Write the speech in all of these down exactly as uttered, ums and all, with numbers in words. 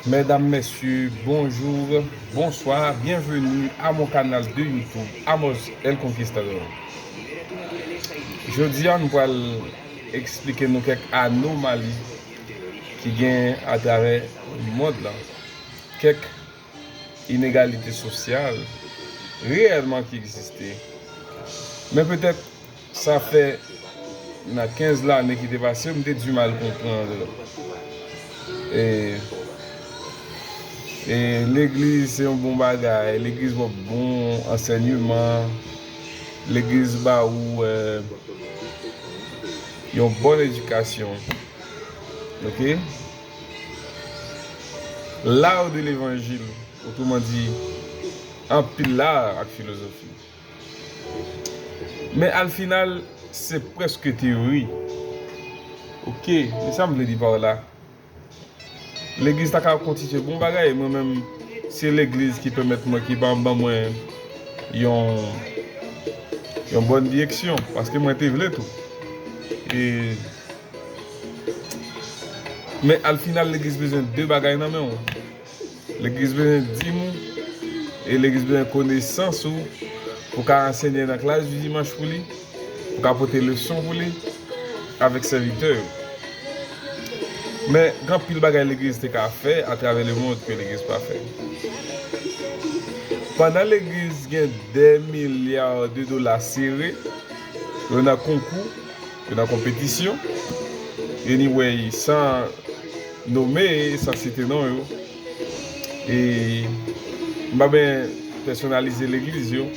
Medam, mesye, bonjou, bonswa, byenveni a mon kanal de YouTube, Amos El Conquistador. Jodi a, nou pral eksplike nou kèk anomali ki gen atravè mond lan, kèk inegalite sosyal reyèlman ki egziste. Men petèt sa fè nan kenz lane ki te pase, m te di mal konprann. E, e legliz se yon bon bagay, legliz ba w bon ansèyman, legliz ba ou, e, yon bòn edikasyon. Ok? L'art de l'évangile, otreman di, anpil lar ak filozofi. Men al final, se prèske teyori. Ok, men sa m vle di pa w la. Legliz ta ka konstitye bon bagay, mwen menm, se legliz ki pèmèt mwen, ki ban, ban mwen yon, yon bòn direksyon, paske mwen te vle tou. E, men al final, legliz bezwen de bagay nan men w. Legliz bezwen dim ou, e legliz bezwen konesans ou, pou ka ansenye nan klas di dimanch pou li, pou ka pote leson pou li, avèk sèvitè yo. Men, gen anpil bagay legliz te ka fè atravè lemond ke legliz pa fè. Pandan legliz gen dè milya de dola sere, yo nan konkou, yo nan konpetisyon, anyway, san nome, san site non yo. E m pa byen pèsonalize legliz yo.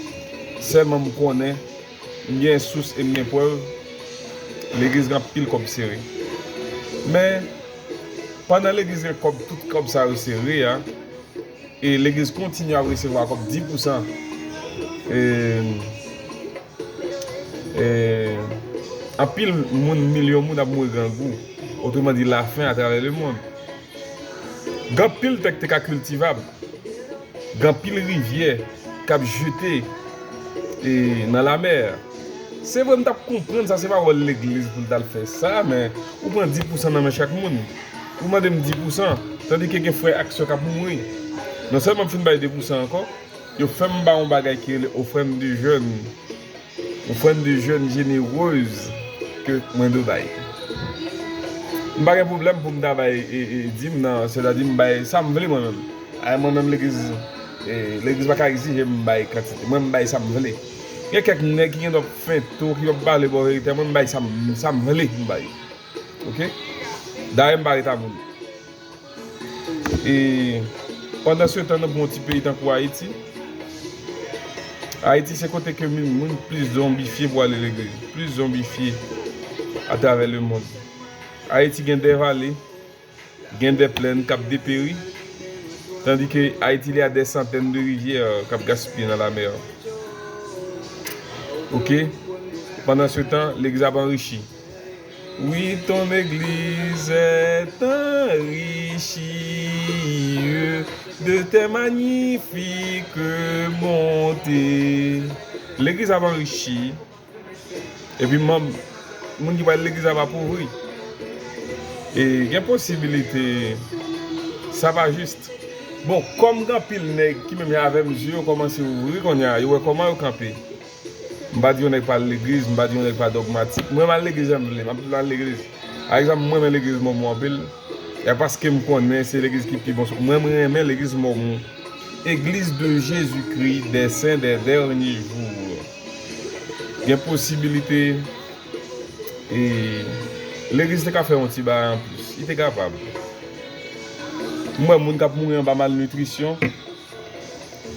Sèlman m konnen, m gen sous e m gen prèv, legliz gen anpil kòb sere. Men, pandan legliz gen kòb, tout kòb sa yo sere a, e legliz kontinye ap resevwa kòb dis pousan. E, e, anpil moun, milyon moun ap mouri grangou, otreman di lafen atravè lemond. Gen anpil tè ki te ka kiltivab, gen anpil rivyè k ap jete, e, nan lamè. Se vre, m t ap konprann sa se pa wòl legliz pou l t al fè sa, men ou pran dis pousan nan men chak moun. Ou mande m dis pousan, tandike gen frè ak sè k ap mouri. Non sèlman m fin bay dis pousan ankò, yo fè m bay yon bagay ki rele ofrann de jèn. Ofrann de jèn jenerez ke mwen dwe bay. M pa gen pwoblèm pou m ta bay, e, e, dim nan, sètadi m bay sa m vle mwen menm. Ay, mwen menm legliz, e, legliz pa ka egzije m bay kantite. Mwen m bay sa m vle. Gen kèk nèg ki gen dwa fento, ki ap pale bò verite, mwen m bay sa m, sa m vle m bay. Ok? Dayè m pa ret a moun. E pandan se tan, nou pran yon ti peyi tankou Ayiti. Ayiti se kote ke moun, moun plis zonbifye pou ale legliz, plis zonbifye atravè lemond. Ayiti gen dè vale, gen dè plèn k ap deperi, tandike Ayiti li a dè santèn de rivyè k ap gaspiye nan lamè. Ok? Pandan se tan, legliz ap anrichi. Oui, ton église est enrichie de tes magnifiques bontés. Legliz ap anrichi. Epi manm, moun ki pral legliz ap apouvri. E gen posibilite sa pa jis. Bon, kòm gen anpil nèg ki menm jan avè m, zye yo kòmanse ouvri kounye a, yo wè kòman yo kanpe. M pa di yon nèg pa al legliz, m pa di yon nèg pa dogmatik. Mwen, m al legliz jan m vle, m ap toujou al legliz. Pa egzanp, mwen renmen legliz Mòmon anpil. E paske m konnen se legliz ki pi bon. Mwen, mwen renmen legliz Mòmon. Église de Jésus-Christ des Saints des Derniers Jours. Gen posibilite, e, legliz te ka fè yon ti bagay anplis. Li te kapab. M wè moun k ap mouri anba malnitrisyon.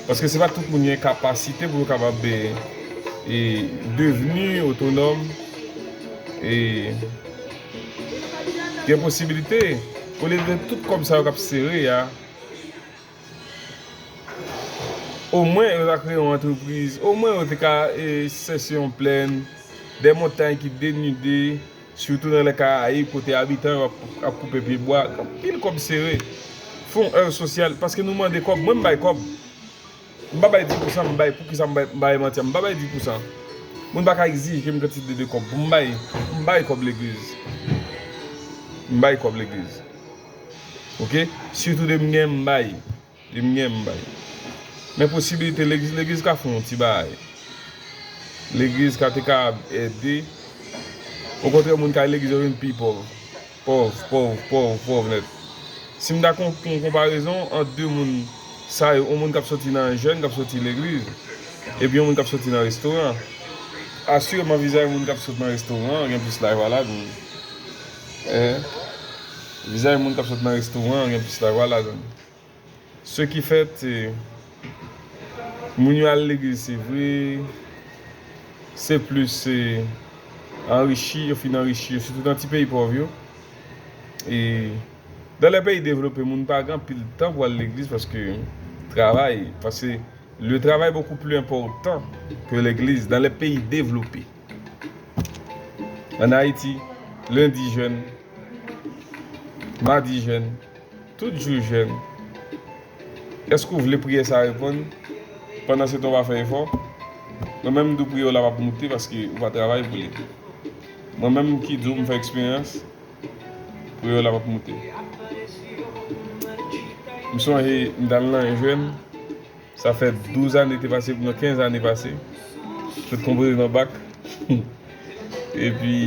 Paske se pa tout moun gen kapasite pou yo kapab, e, e, devni otonòm, e, gen posibilite, olye de tout kòb sa yo k ap sere a, omwen yo ta kreye yon antrepriz, omwen yo te ka, e, chèche yon plèn, de montay ki denide, sitou nan lè Karayib, kote abitan yo ap, ap koupe pyebwa, gen anpil kòb sere. Fè yon èv sosyal, paske nou mande kòb, mwen m bay kòb. M pa bay dis pousan, m bay, poukisa m bay, m bay manti a, m pa bay dis pousan. Moun pa ka egzije m kantite de kòb pou m bay, m bay kòb legliz. M bay kòb legliz. Ok? Sitou depi m gen m bay. Depi m gen m bay. Men posibilite legliz, legliz ka fè yon ti bagay. Legliz ka te ka ede. Okontrè, moun k al legliz yo vin pi pòv. Pòv, pòv, pòv, pòv nèt. Si m ta kon, kon konparezon ant de moun sa yo, yon moun k ap soti nan jèn, k ap soti legliz, epi yon moun k ap soti nan restoran, asireman vizaj moun k ap sot nan restoran an gen plis lajwa ladan l. Eh, vizaj moun k ap sot nan restoran an gen plis lajwa ladan l. Ce qui fait, eh, moun yo al legliz, se vre, se plis, eh, anrichi, yo fin anrichi yo, sitou nan ti peyi pòv yo. E dans les pays développés, moun pa gen anpil tan pou al legliz paske travay, paske le travail est beaucoup plus important que l'église dans les pays développés. An Ayiti, lendi jèn, madi jèn, tout jou jèn. Èske w vle priyè sa reponn? Pandan se tan w pa fè efò? Mwen menm m di w priyè w la p ap moute paske ou pa travay pou li. Mwen menm ki di w m fè eksperyans, priyè w la p ap moute. M sonje m t al nan jèn, sa fè douz ane te pase, non, kenz ane pase. Sot konpoze nan bak. Epi,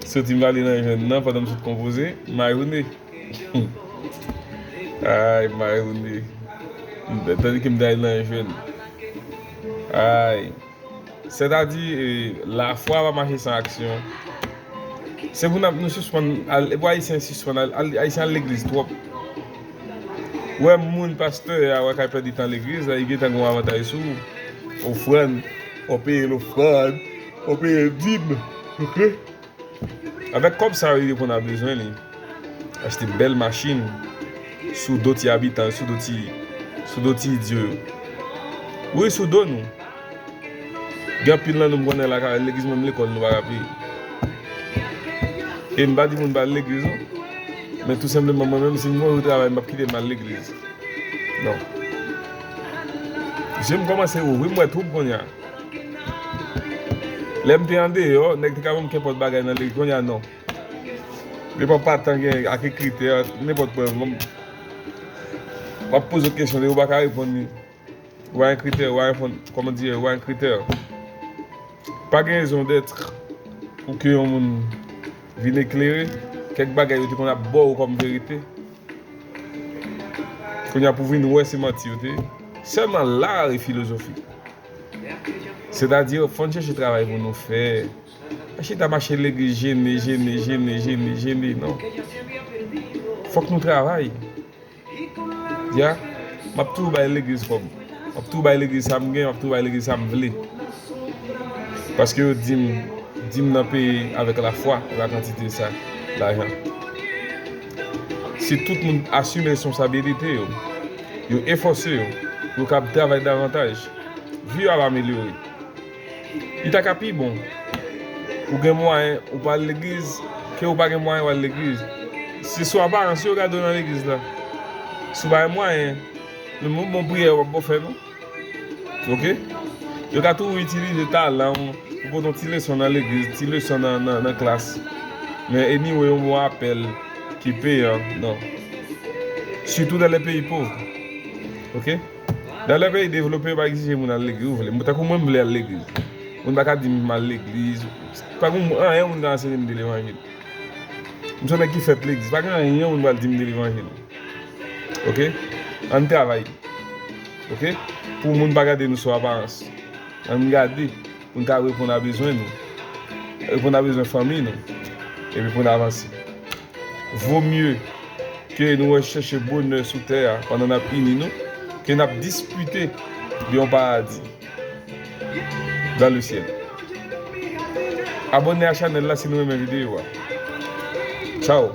soti m ale nan jèn nan, pandan m sot konpoze, m ayone. Ay, m ayone. Tandike m t ale nan jèn. Ay. Sètadi, eh, lafwa pa mache san aksyon. Se pou n ap, nou sispann al, e pou Ayisyen sispann al, al, Ayisyen al legliz twòp. Ou wè moun pastè a, wè k al pèdi tan legliz la, li gentan gen yon avantaj sou ou. Ofrann, w ap peye lofrann, w ap peye dim, ok? Avèk kòb sa yo, li reponn a bezwen li. Achte bèl machin sou do ti abitan, sou do ti, sou do ti idyo yo. Wi, sou do nou. Gen anpil nan nou m konnen la, ka legliz menm lekòl nou pa ka peye. E m pa di moun pa al legliz non. Men tou senpleman mwen menm si m gon jou travay m p ap kite m al legliz. Non. Je m kòmanse ouvri, m wè twou kounye a. Lè m te andeyò, nèg te ka ban m kenpòt bagay nan legliz, kounye a non. Depi w pa t gen ak ekritè, nenpòt pwen, m ap poze w kesyon, ou pa ka reponn li. Ou pa gen kritè, ou pa gen fon, kòman di, ou pa gen kritè. Pa gen rezon dèt pou ke yon moun vin eklere kèk bagay yo te konn ap ba w kòm verite. Kounye a pou vin wè se manti yo te ye. Sèlman lar e filozofi. Sètadi, fò n chèche travay pou nou fè. Pa chita mache legliz jene, jene, jene, jene, jene, non. Fòk nou travay. Ya, m ap toujou bay legliz kòb. M ap toujou bay legliz sa m gen, m ap toujou bay legliz sa m vle. Paske yo di m, di m nan peye avèk lafwa, la kantite sa lajan. Si tout moun asime responsabilite yo, yo efòse yo, yo kab travay davantaj, vi yo ap amelyore. Li ta ka pi bon. Ou gen mwayen, ou pa al legliz, ke ou pa gen mwayen, ou al legliz. Se sou aparans yo gade w nan legliz la. Si w pa gen mwayen, menm yon bon priyè w ap bon fè non. Ok? Yo ka toujou itilize talan w pou pote yon ti leson nan legliz, ti leson nan, nan, nan klas. Men anyway, yon bon apèl ki peyan, non. Sitou dans les pays pauvres. Ok? Dans les pays développés, yo pa egzije moun al legliz, ou vle. Tankou mwen, m vle al legliz. Moun pa ka di m al legliz. Pa gen anyen moun ka anseye m de levanjil. M se yon nèg ki fèt legliz. Pa gen anyen moun pral di m de levanjil. Ok? Ann travay. Ok? Pou moun pa gade nou sou aparans. Ann gade pou n ka reponn a bezwen nou. Reponn a bezwen fanmi nou. Epi pou n avanse. Vo mye ke nou al chèche bonè sou tè a pandan n ap ini nou, ke n ap dispite de yon paradi dans le ciel. Abòne a chanèl la si nou renmen videyo a. Tchao!